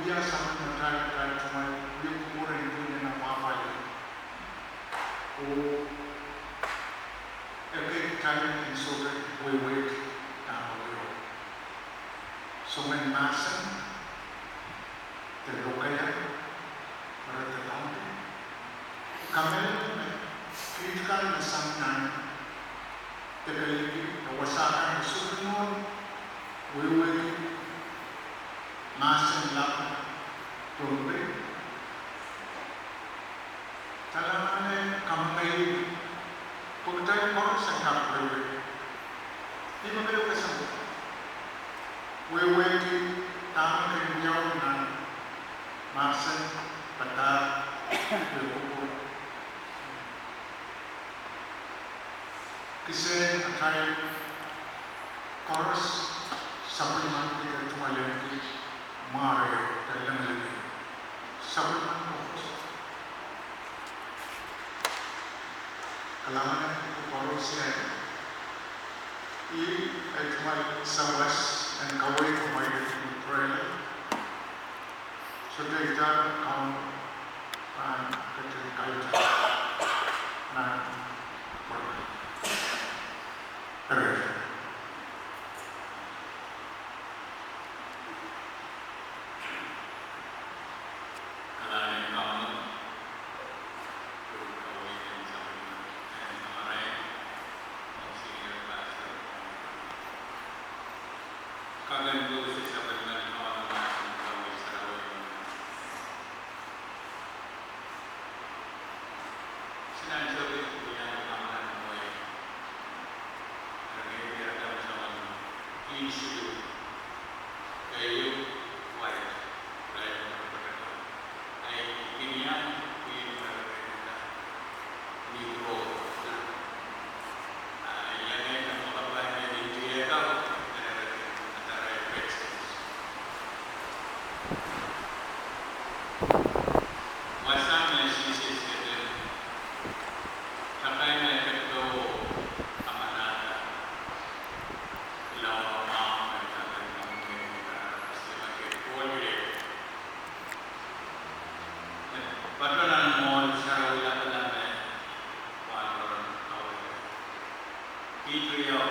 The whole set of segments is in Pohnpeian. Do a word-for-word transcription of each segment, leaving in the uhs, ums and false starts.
Ia sapwellimatail, atail tungoal wie kupwur en pwilin apwahpwalih. Oh ekei kitail en sohte wehwehki dahme wehwehki. Soangen mahsen de lokaia, ire de kaunti, kamehlele me kiht kan me sang nan de kelehpw, de wasa kan me sohte mwohn wehwehki mahsen lap Pohnpei. Kalahngan en kamwenge, pwe kitail koaros en kak wehwehki. Ih me kitail kesempwal wehwehki dahme kin wiawi nan mahsen, padahk, oh kupwur. Kisehn atail koaros sapwellimaniki de tungoal ong kitail mware de lengilengil. Sapwellimen koaros. Kalahngan en koaros iei. Ih ei tungoal sawas en kaweid me I pil pwurehla. Sohte ita Kaun pahn ketin kaluta nan pwurehng. Eri. Kalahngan en Kauno. Patohwan mwohn sarawi lapalap me wahnpoaron kawehwe. Kiht riau,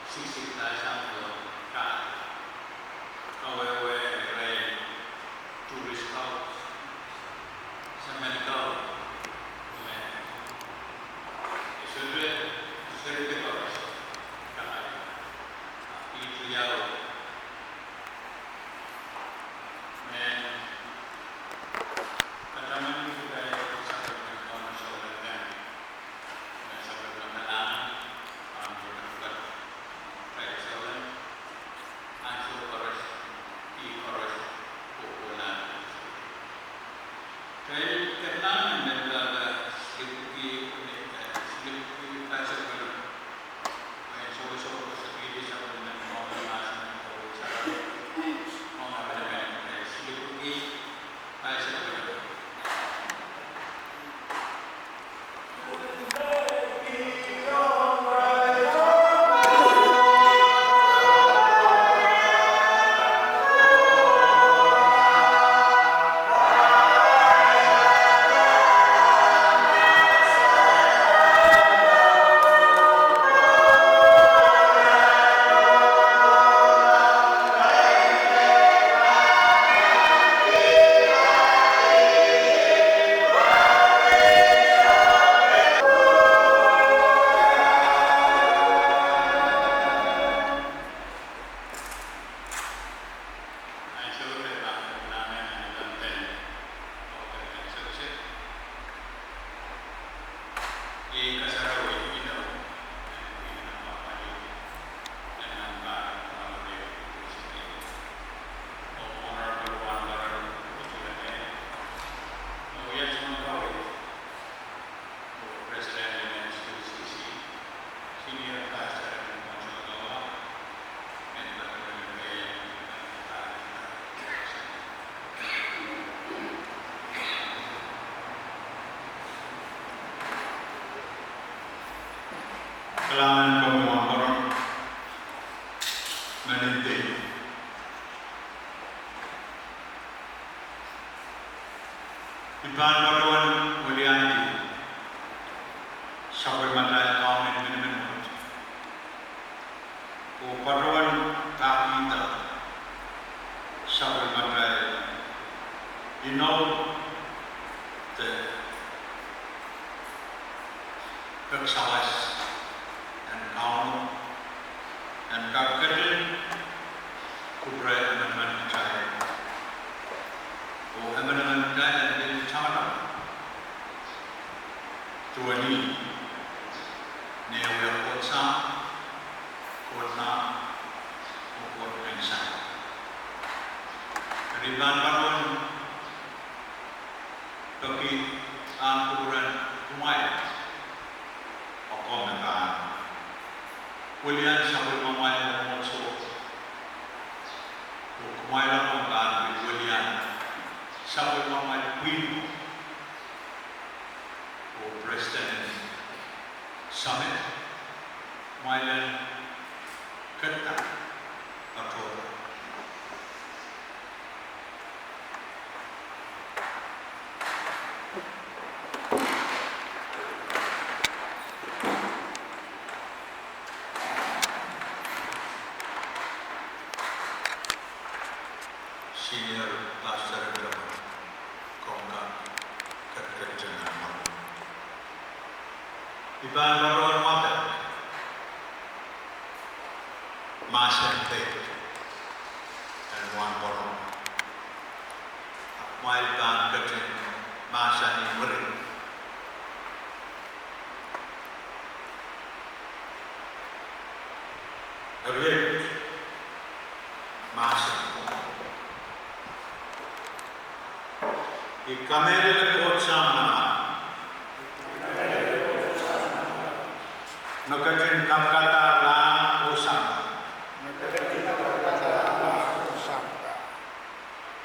siksik lahsang ko, kawehwe irail tourist kau, semen kau, me sohte serihki koaros, kawehwe. Kiht riau, Kalahngan en komwi wahnpoaron, me nin tei. I pahn patohwan weliandi sapwellimatail Kauno en miniminwet, oh patohwan pahkihda sapwellimatail inou de pek sawas en Kauno en kak ketin kupwure emenemen kitail, oh emenemen kitail en pil tamataman duwen ih, ni eh wia Koht Sahm, Koht Nahnken, oh Koht Ngehn Sarawi. Eri I pahn patohwan peki ahmw kupwuren kumwail, oh komw me pahn weliandi sapwellimamwail mwomwohdiso, oh kumwail ong me pahn pil weliandi sapwellimamwail pwihn, oh President en Summit, kumwail en ketido patohdo. Senior Pastor en Department, komw kak ketiket nan mwohn. I pahn patohwan wadek mahsen pwukat en wahnpoaron. Ahpw kumwail pahn ketin mahsanih mwuri. Eri iet mahsen. I kamehlele Koht Sahm Manaman, me ketin kapikada lahng oh sampah.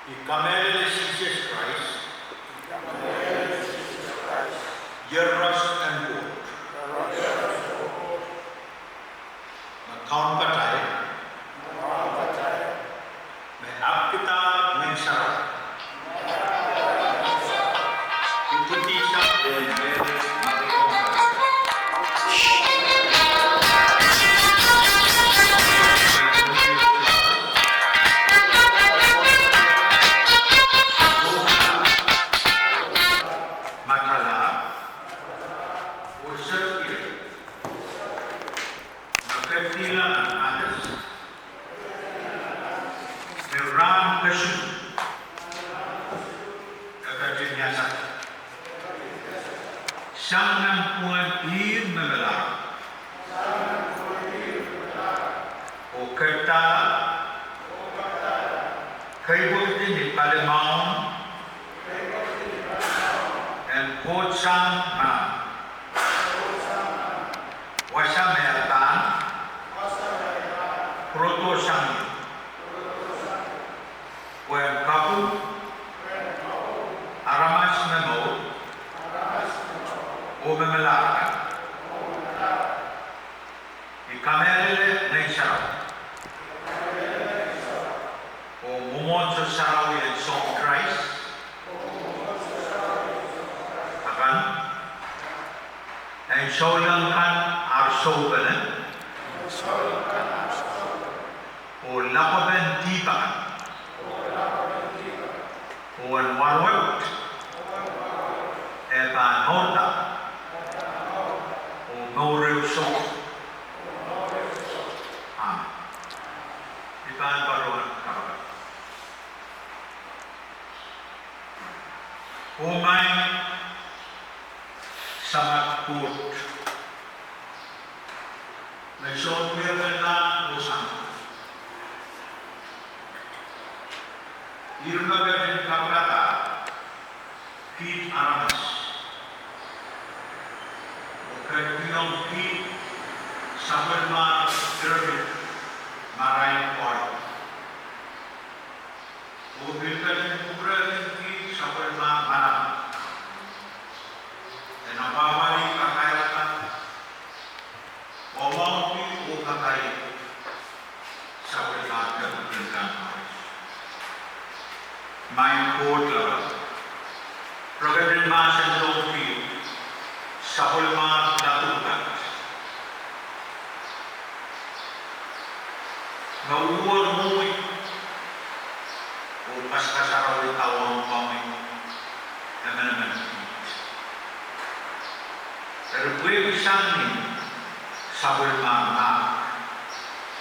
I kamehlele Sises Krais, Ieros en Koht, me kaun patail, me ahpw kihda Ngehn Sarawi, ipwidi sang rehn mehlel me matala oh seri me ketkihla nan Ahnsoun me rahn kesiluh e ketin iasada sang nan pwuhn ihr me melahr, oh ketido keipwekidi ni palimaun en Koht Sahm Manaman. Wasa me e pahn pwurodo sang ie, pwehn kapwung aramas me mour oh me melahr kan. I kamehlele Ngehn Sarawi oh mwomwohdiso sarawi en Sohn Krais akan, en souleng kan ar soupene oh lapwepen dihp akan, oh en waroet e pahn mourda oh mour ehu soh. Amen. I pahn patohwan kapakap. Oh maing Samat Koht, me sohte wia pahn lahng oh sampah, ihr me ketin kapikada kiht aramas oh ketikihong kiht sapwellimomwi ire marain koaros, oh pil ketin kupwurehki kiht sapwellimomwi manaman en apwahpwalih kakairada oh mwahuki oh kakairada sapwellimomwi kepwukin kan koaros. Maing Koht Lapalap, Re ketin mahsendohng kiht, sapwellimar ladukat, me uwen mwuri oh kaskasarawi dawohng komwi, emenemen kiht. Eri pwehki sang ni sapwellimar mahk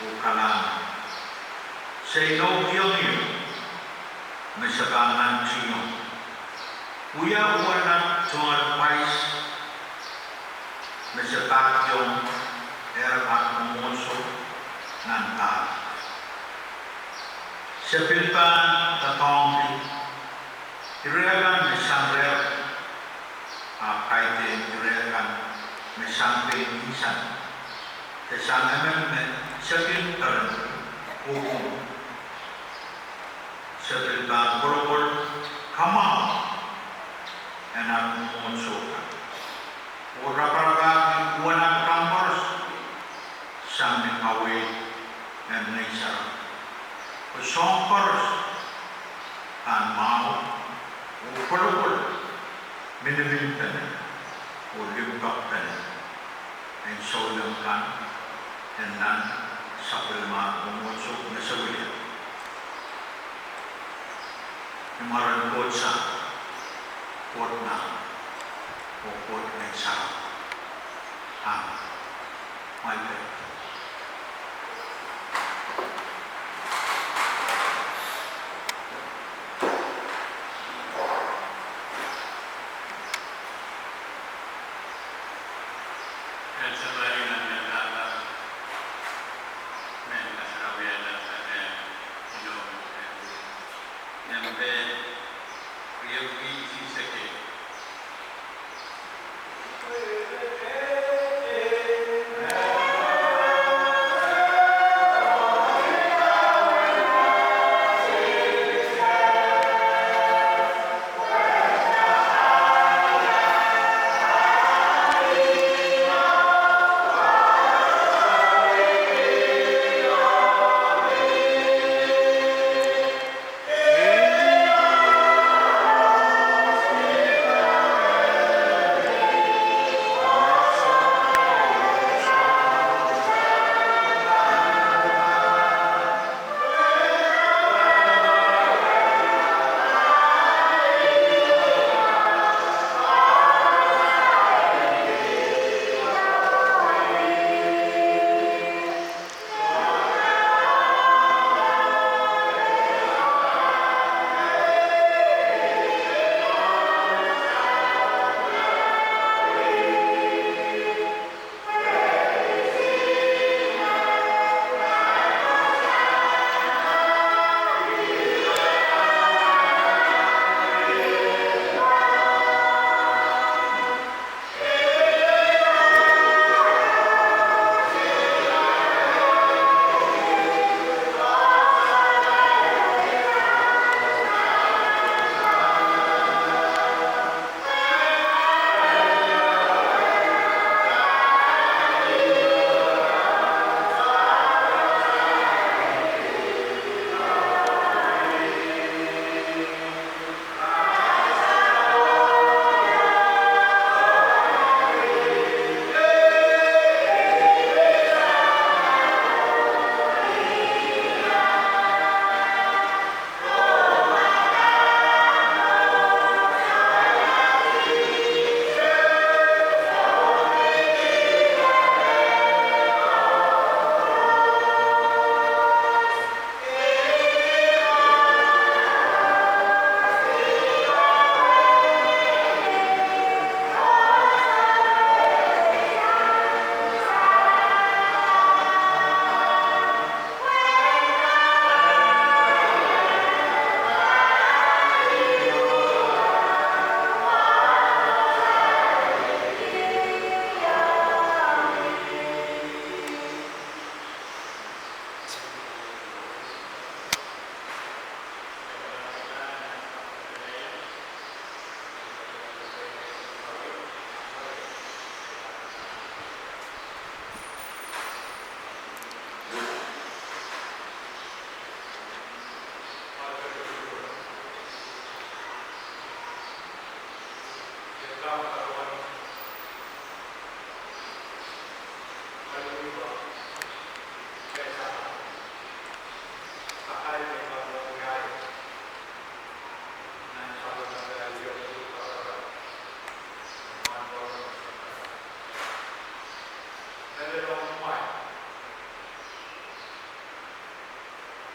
oh kalahngan, se inoukiong ie me se pahn nantihong. Wia uwen tungoal pwais me se pahkiong ehr at mwomwohdiso nan pahr. Se pil pahn doadoahngki ire kan me sang reh, ahpw kaidehn ire kan me sang pein insan, de sang emen me se kin peren pwupwung. Se pil pahn kolokol kamwahu en at mwomwohdiso kan, oh raparapahki uwen at rahn koaros sang ni kaweid en Ngehn Sarawi. Oh soahng koaros pahn mwahu oh kolokol, miniminpene oh limpoakpene en souleng kan en nan sapwellimar mwomwohdiso me se wia. Ni mwaren Koht Sahm, Koht Maing, oh Koht Ngehn Sarawi. Amen. Mwail pek.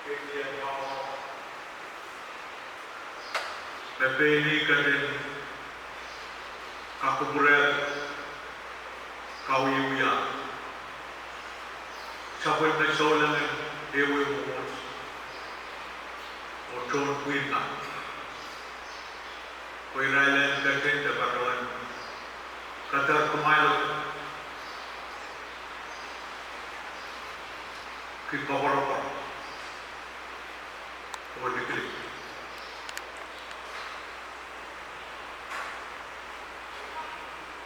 Me pein ih ketin kakupwurehng kawiewia sapwellime souleng en ehuehu mwomwohdiso oh tohn pwihn kan, pwe irail en ketin de patohwan kadarkumwail ki koapworopwor oh likilik.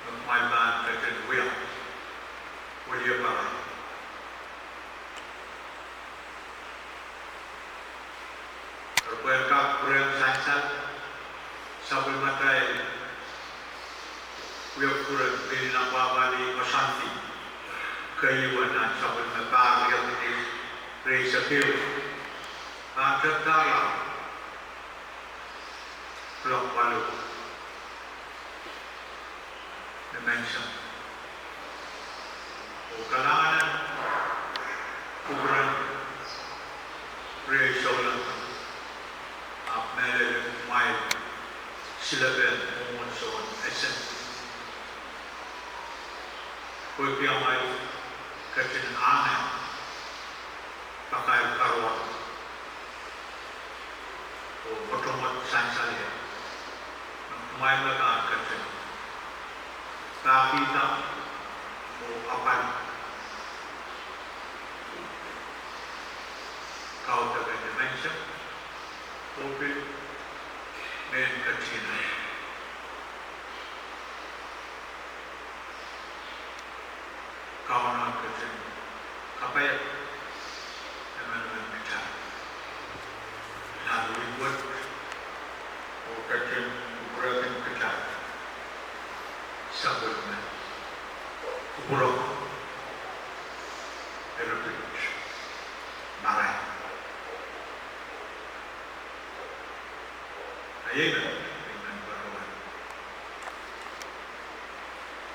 Me kumwail pahn ketin wia weliepe, pwe en kak pwurehng sansal sapwellimatail wia pwurehng pein apwahpwalih koasoandi keieu nan sapwellime pahr riekid eisek ehu, pahn tepdahla kuloak waluh ni menseng, oh kalahngan en kupwuren riei souleng kan, ahpw mehlel kumwail silepen mwomwohdiso en ese, pwehki amwail ketin anahne pakair karuar oh mwotomwot sansal ie, me kumwail me pahn ketin pahkihda oh apwal kaudok en ni menseng oh pil mehn ketihna. Kauno ketin kapaiada emenemen kitail nan wehi wet oh ketin kupwurehki kitail sapwellime kupwurok, eripit, marain. A iei me I men patohwan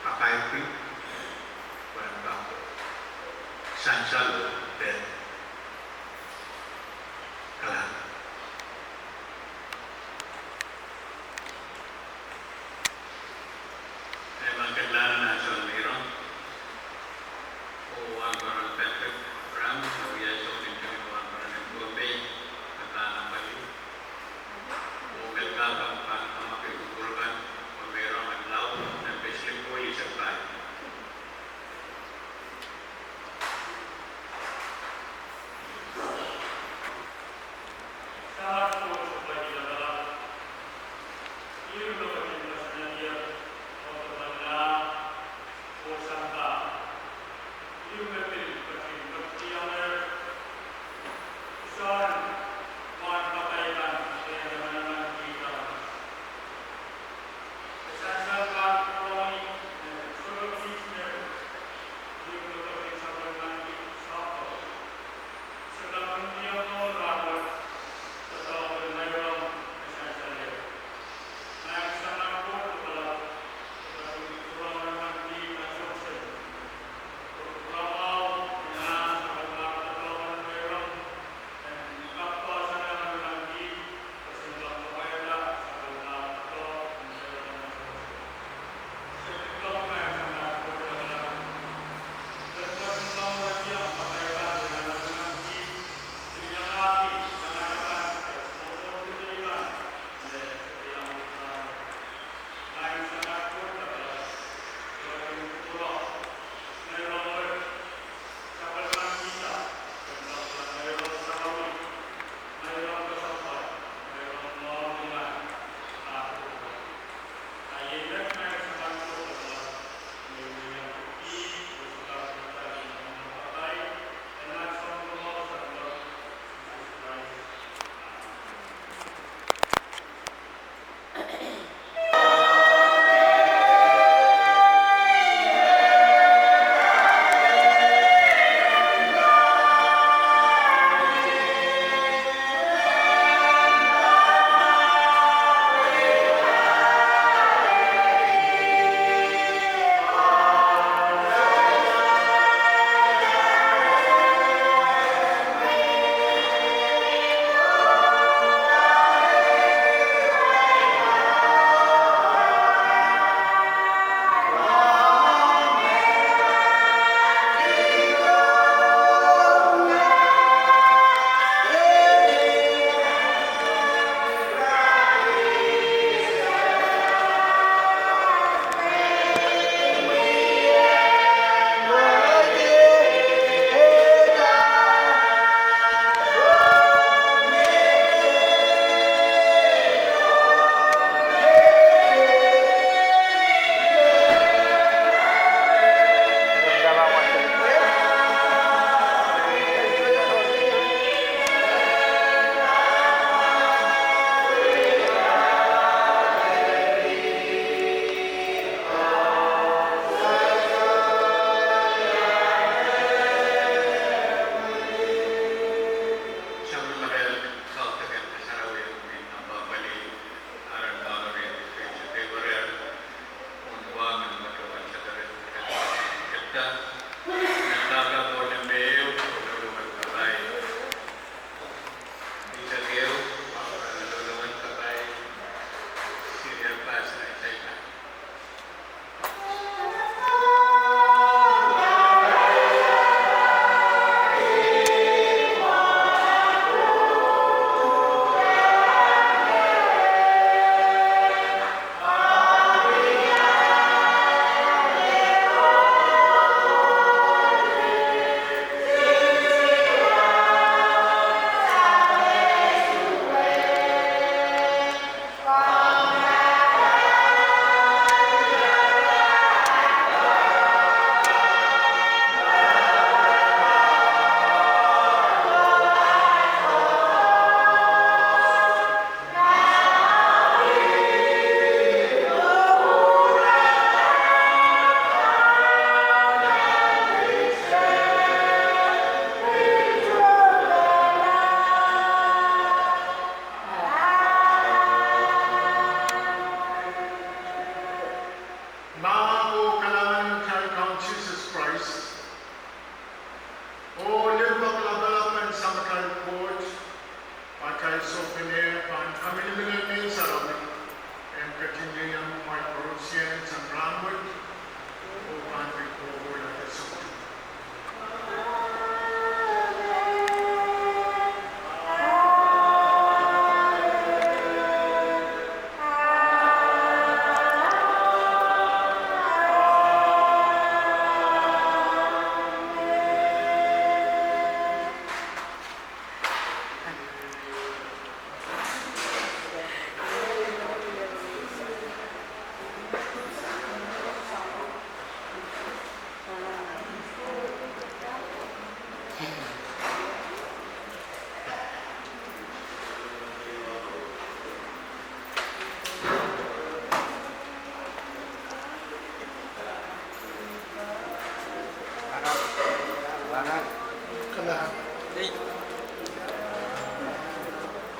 kakairki pwehn kak sansal de kalahngan. E men kalahngan nan ansou me I rong oh wahnpoaron Patrick Abraham, me wia sounin tikin wahnpoaron en Pohnpei, me pahn apwalih, oh me kak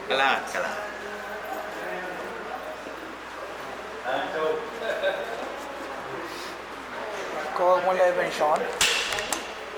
Kalahngan, kalahngan. Koh mwohn laipen Sohn.